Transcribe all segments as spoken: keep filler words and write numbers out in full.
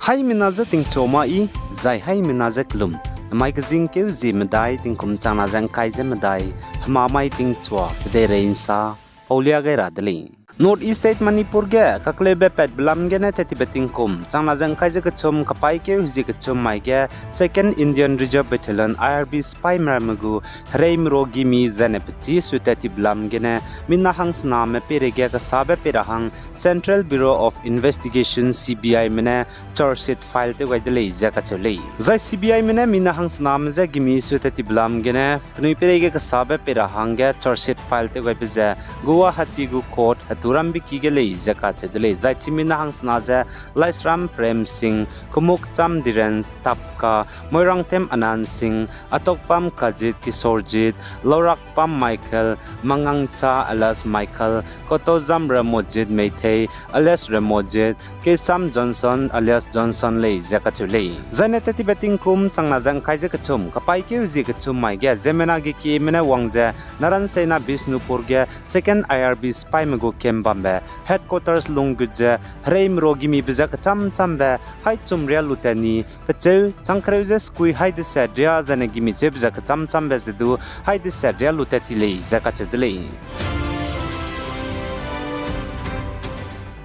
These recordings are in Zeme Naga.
Haimena je tingchua ma i, zai haimena je kelum. Namai kezingkeu zie medai tingkum changna ze ngkai ze medai, hemamai tingchua kedeirei nsa, paulia gai ra de lei. North East State Manipur ge kakleube patbe lam gene tettibe tingkum changna ze ngkai ze kechum kapaîkeu hezie kechum mai ge Second Indian Reserve Battalion, I R B, sipaîme ramme gu hereime ro gimi zene pechî sui tettibe lam gene mina hangsename peireige kesabe pei ra hang Central Bureau of Investigation, C B I me ne charge sheet file tew gai de lei ze kacheu lei. Zai C B I me ne mina hangsename je gimi sui tettibe lam gene penui peireige kesabe pei ra hangge charge sheet file tew gaibe ze Guwahati gu court hetu rambe ki ge lei ze kacheu de lei. Zai chi mina hangsena ze Laisram Prem Singh, Kumukcham Dhiren Tapka, Moirangthem Anand Singh, Atokpam Kajit Kishorjit, Laurakpam Michael, Mangangcha alias Michael, Kotozam Ramojit Meitei alias Ramojit, Kesam Johnson alias Johnson lei ze kacheu lei. Zaine tettibe tingkum changna ze ngkai ze kechum kapaîkeu hezie kechum mai ge ziemmena gekieme ne wang ze Naran Sena Bishnupur ge Second I R B sipaîme gu camp bambe headquarters lunggut ze hereime ro gimibe ze kechâm châmbe haî chum ria lu tat ni, pecheu changkereu ze sekui haî deset ria zaine gimi cheube ze kechâm châmbe ze du haî deset ria lu tat ti lei ze kacheu de lei.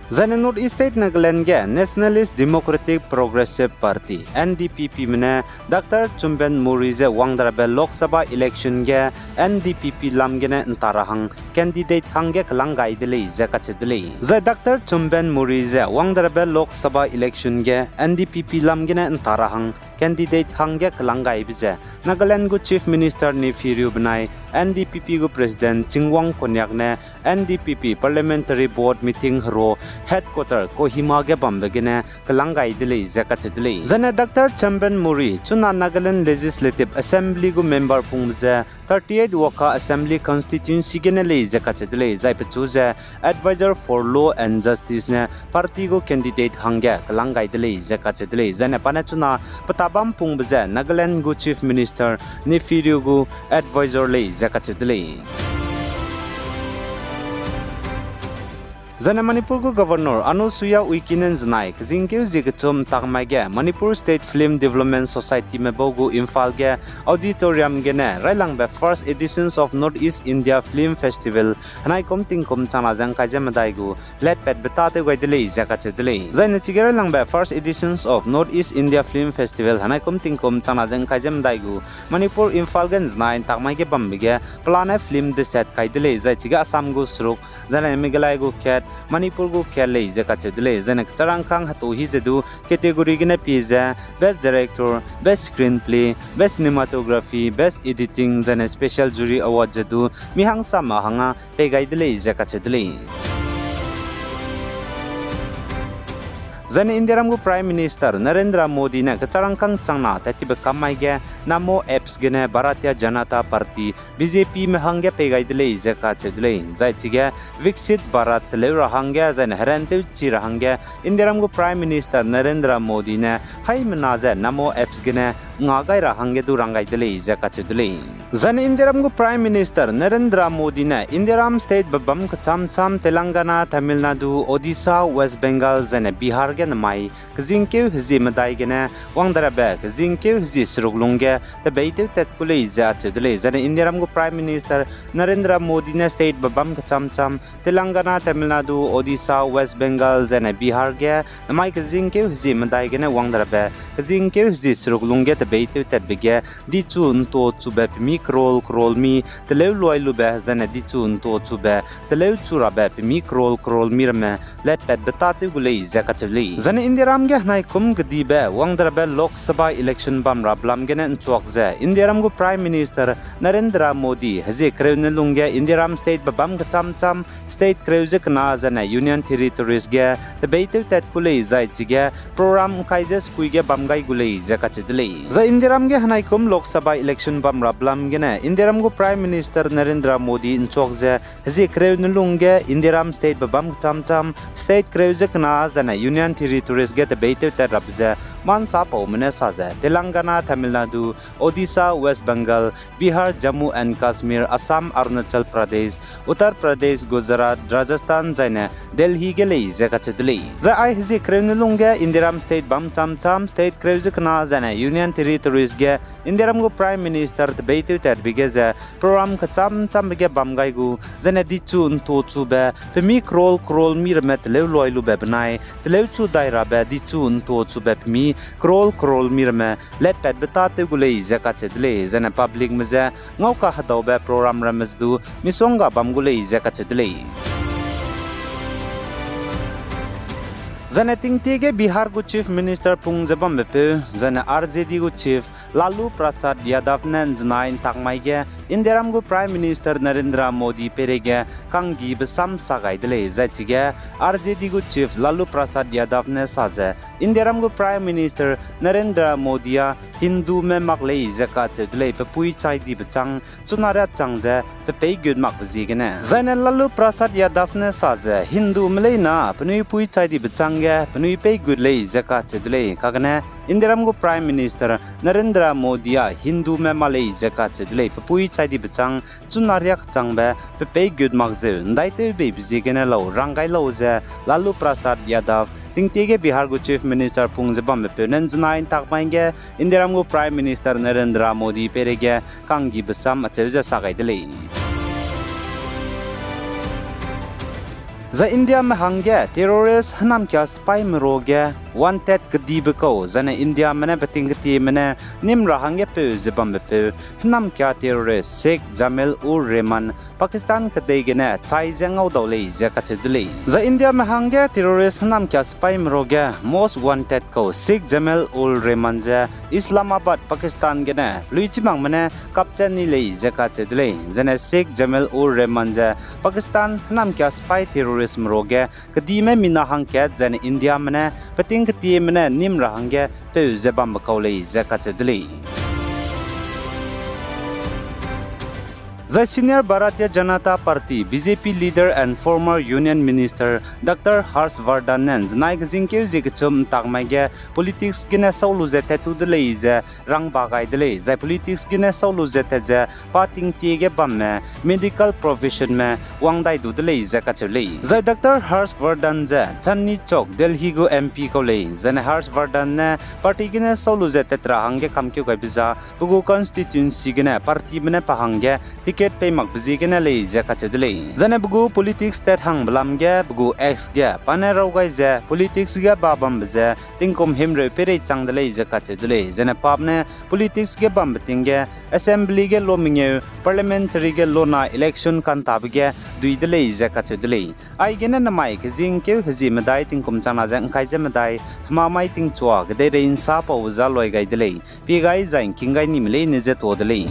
Zaine North East State Nagaland ge Nationalist Democratic Progressive Party, N D P P me ne Doctor Chumben Murry ze wang darabe Lok Sabha election ge N D P P lam gene nta ra hang candidate hangge kelang gai de lei ze kacheu de lei. Zai Doctor Chumben Murry ze wang darabe Lok Sabha election ge N D P P lam gene nta ra hang candidate hangge kelang gaibe ze Nagaland gu Chief Minister Neiphiu Rio benai N D P P gu President Chingwang Konyak ne N D P P Parliamentary Board meeting hero headquarter Kohima ge bambe gene kelang gai de lei ze kacheu de lei. Zaine Doctor Chumben Murry chuna Nagaland Legislative Assembly gu member pungbe ze thirty-eight Wokha Assembly Constituency gene lei ze kacheu de lei, zai pechu ze Advisor for Law and Justice ne party gu candidate hangge kelang gai de lei ze kacheu de lei. Zaine pa ne chuna petabam pungbe ze Nagaland gu Chief Minister Neiphiu Rio gu advisor lei ze kacheu de lei. Zaine Manipur gu Governor Anusuiya Uikey ne nzenai kezingkeu zie kechum ntak mai ge Manipur State Film Development Society me bau gu Imphal ge auditorium gene railangbe First Editions of North East India Film Festival henaikum tingkum changna ze ngkai ze medai gu letpatbe tâtew gai de lei ze kacheu de lei. Zaine chige railangbe First Editions of North East India Film Festival henaikum tingkum changna ze ngkai ze medai gu Manipur Imphal ge nzenai ntak mai ge bambe ge pelane film deset kai de lei, zai chige Assam gu seruk, zaine Meghalaya gu kat, Manipur gu kat lei ze kacheu de lei. Zaine kecharangkâng hetu hi ze du category gene pie ze Best Director, Best Screenplay, Best Cinematography, Best Editing, zaine Special Jury Award ze du mi hangsame hangge pei gai de lei ze kacheu de lei. Zaine Indiaram gu Prime Minister Narendra Modi ne kecharangkâng changna tattibe kam mai ge Namo apps gene Bharatiya Janata Party, B J P me hangge pei gai de lei ze kacheu de lei. Zai chige Viksit Bharat teleu ra hangge, zaine heran tewchi ra hangge Indiaram gu Prime Minister Narendra Modi ne haimena ze Namo apps gene nga gai ra hangge du rang gai de lei ze kacheu de lei. Zaine Indiaram gu Prime Minister Narendra Modi ne Indiaram state bebâm kechâm châm Telangana, Tamil Nadu, Odisha, West Bengal, zaine Bihar ge namai kezingkeu hezie medai gene wang darabe kezingkeu hezie seruk lungge tebeîtew tat ku lei ze acheu de lei. Zaine Indiaram gu Prime Minister Narendra Modi ne state bebâm kechâm châm Telangana, Tamil Nadu, Odisha, West Bengal, zaine Bihar ge namai kezingkeu hezie medai gene wang darabe kezingkeu hezie seruk lungge tebeîtew tatbe ge dichu nto chube pemi crore crore mi teleu luai lube, zaine dichu nto chube teleu chu rabe pemi crore crore mi ramme letpatbe tâtew gu lei ze kacheu lei. Zaine Indiaram ge henaikum kedibe wang darabe Lok Sabha election bam ra belam gene nchuak ze Indiaram gu Prime Minister Narendra Modi hezie kereu ne lungge Indiaram state bebâm kechâm châm state kereu ze kena zaine Union Territories ge tebeîtew tat ku lei, zai chige program ngkai ze sekui ge bam gai gu lei ze kacheu de lei. Zai Indiaram ge henaikum Lok Sabha election bam ra belam gene Indiaram gu Prime Minister Narendra Modi nchuak ze hezie kereu ne lungge Indiaram state bebâm kechâm châm state kereu ze kena zaine Union Territories ge tebeîtew tat rabe ze Mansapaume ne sa ze Telangana, Tamil Nadu, Odisha, West Bengal, Bihar, Jammu and Kashmir, Assam, Arunachal Pradesh, Uttar Pradesh, Gujarat, Rajasthan zaine Delhi ge lei ze kacheu de lei. Zai ai hezie kereu ne lungge Indiaram state bam cham cham state kereu ze kena zaine Union Territories ge Indiaram gu Prime Minister tebeitew tatbe ge ze program kecham chambe ge bam gai gu, zaine dichu nto chube, pemi crore crore mi ramme teleu loi lube benai, teleu chu dai rabe dichu nto chube pemi crore crore mi ramme letpatbe tâtew gu lei ze kacheu de lei, zaine publicme je ngau kahedaube program ramme ze du misongga bam gu lei ze kacheu de lei. Zaine tingtie ge Bihar gu Chief Minister pung ze bambepeu, zaine R J D gu Chief Lalu Prasad Yadav ne nzenai ntak mai ge Indiaram gu Prime Minister Narendra Modi peireige kanggibe sam sa gai de lei, zai chige R J D gu Chief Lalu Prasad Yadav ne sa ze Indiaram gu Prime Minister Narendra Modi â Hindume mak lei ze kacheu de lei, pe pui chai dibe châng chuna riak chang ze pe pei gut makbe ziegene. Zaine Lalu Prasad Yadav ne sa ze Hindume leine penui pui chai dibe châng ge penui pei gut lei ze kacheu de lei, kagene Indiaram gu Prime Minister Narendra Modi â Hindume mak lei ze kacheu de lei, pe pui chai dibe châng chuna riak changbe pe pei gut mak zeu ndaitew beibe ziegene lau rang gai lau ze Lalu Prasad Yadav, tingtie ge Bihar gu Chief Minister pung ze bambepeu ne nzenai ntak mai ge Indiaram gu Prime Minister Narendra Modi peireige kanggibe sam acheu ze sa gai de lei. Zai Indiame hangge terrorist hênamkia sipaîme ruage wanted kedibe kau, zaine Indiame ne peting ketieme ne nîm ra hangge peu ze bambepeu hênamkia terrorist Sheikh Jamil ur Rehman Pakistan kedei gene chai ze ngaudau lei ze kacheu de lei. Zai Indiame hangge terrorist hênamkia sipaîme ruage most wanted kau Sheikh Jamil ur Rehman ze Islamabad, Pakistan gene peluichimakme ne kapchat ni lei ze kacheu de lei. Zaine Sheikh Jamil ur Rehman ze Pakistan hênamkia sipai terroristme ruage kedime mina hangkat zaine Indiame ne peting ketieme ne nîm ra hangge peu ze bambe kau lei ze kacheu de lei. Zai senior Bharatiya Janata Party, B J P leader and former Union Minister Doctor Harsh Vardhan ne nzenai kezingkeu zie kechum ntak mai ge politics gene sau lu ze tat tu de lei ze rangba gai de lei, zai politics gene sau lu ze tat ze pa tingtie ge bamme medical professionme wang dai du de lei ze kacheu lei. Zai Doctor Harsh Vardhan ze Chandni Chowk, Delhi gu M P kau lei, zaine Harsh Vardhan ne party gene sau lu ze tat ra hangge kamkeu gaibe za pe gu constituency gene partyme ne pa hangge ticket pei makbe ziegene lei ze kacheu de lei. Zaine pe gu politics tat hangbe lam ge pe gu X ge pa ne raw gai ze politics ge ba bambe ze tingkum himreu peirei chang de lei ze kacheu de lei. Zaine pa ne politics ge bambe ting ge assembly ge lo mengeu, parliamentary ge lona election kantabe ge dui de lei ze kacheu de lei. Aigene namai kezingkeu hezie medai tingkum changna ze ngkai ze medai hema mai tingchua kedeirei nsapau za loi gai de lei. Pie gai zai ngking gai nime leine ze tuâ de lei.